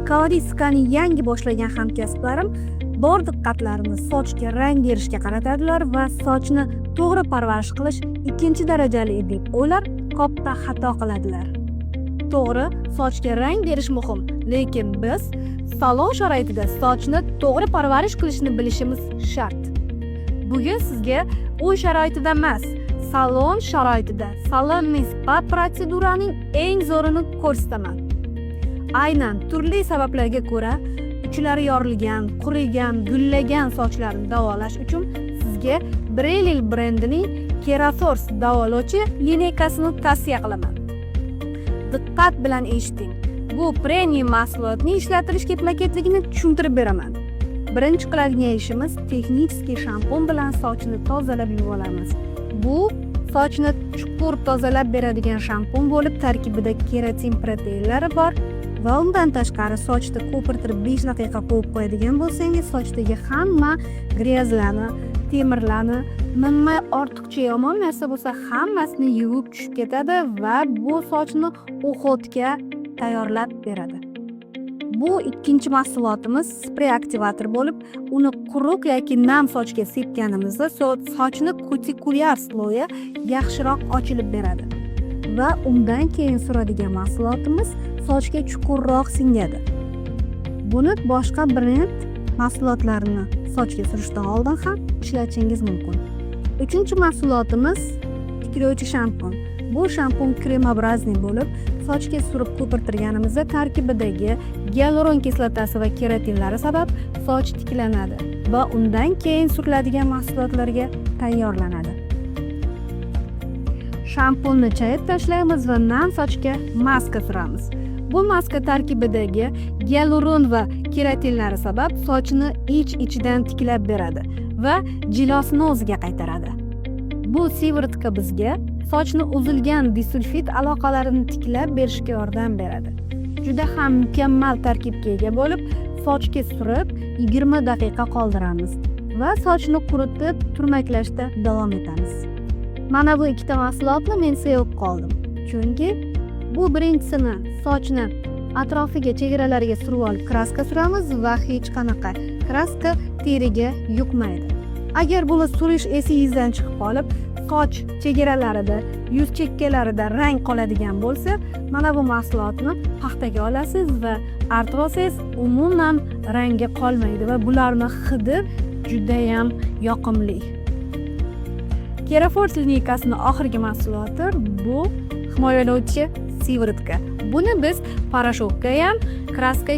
Koloristikani yangi boshlagan hamkasblarim bor diqqatlarini sochga rang berishga qaratadilar va sochni to'g'ri parvarish qilish ikkinchi darajali deb o'ylab, katta xato qiladilar. To'g'ri, sochga rang berish muhim, lekin biz salon sharoitida sochni to'g'ri parvarish qilishni bilishimiz shart. Bugun sizga uy sharoitida emas, salon sharoitida salonniy spa protseduraning eng zo'rini ko'rsataman. Aynan turli sabablarga ko'ra uchlari yorilgan, qurigan, gullagan sochlarni davolash uchun sizga Brelil brendining Keraforce davolovchi lineykasini tavsiya qilaman. Diqqat bilan eshiting. Bu premium mahsulotning ishlatilish ketma-ketligini tushuntirib beraman. Birinchi qiladigan ishimiz texnический shampun bilan sochni tozalab yuvib olamiz. Bu sochni chuqur tozalab beradigan shampun bo'lib, tarkibida keratin proteinlari bor va undan tashqari sochni ko'pirtirib 5 daqiqa qo'yib qo'yadigan bo'lsangiz, sochdagi hamma грязь larni, temirlarni, nima ortiqcha yomon narsa bo'lsa, hammasini yuvib tushib ketadi va bu sochni уход ga tayyorlab beradi. Bu ikkinchi mahsulotimiz sprey aktivator bo'lib, uni quruq yoki nam sochga sepganimizda sochni kutikulyar слой i yaxshiroq ochilib beradi va undan keyin suradigan mahsulotimiz sochga chuqurroq singadi. Buni boshqa brend mahsulotlarini sochga surishdan oldin ham ishlatishingiz mumkin. Uchinchi mahsulotimiz tiklovchi shampun. Bu shampun кремообразный bo'lib, sochga surib ko'pirtirganimizda tarkibidagi gialuron kislotasi va keratinlari sabab soch tiklanadi va undan keyin suriladigan mahsulotlarga tayyorlanadi. Shampunni chayib tashlaymiz va nam sochga maska suramiz. Bu maska tarkibidagi gialuron va keratinlari sabab sochni ich ichidan tiklab beradi va jilosini o'ziga qaytaradi. Bu сыворотка bizga sochni uzilgan disulfid aloqalarini tiklab berishga yordam beradi. Juda ham mukammal tarkibga ega bo'lib, sochga surib 20 daqiqa qoldiramiz va sochni quritib, turmaklashda davom etamiz. Mana bu ikkita mahsulotni men sevib qoldim, chunki bu birinchisini sochni atrofiga, chegaralariga surib olib краска suramiz va hech qanaqa краска teriga yuqmaydi. Agar buni surish esingizdan chiqib qolib, soch chegaralarida, yuz chekkalarida rang qoladigan bo'lsa, mana bu mahsulotni paxtaga olasiz va artib olsangiz, umuman rangi qolmaydi va bularni hidi judayam yoqimli. Keraforce lineykasini oxirgi mahsuloti bu himoyalovchi сыворотка. Buni biz порошок ga ham, краска ga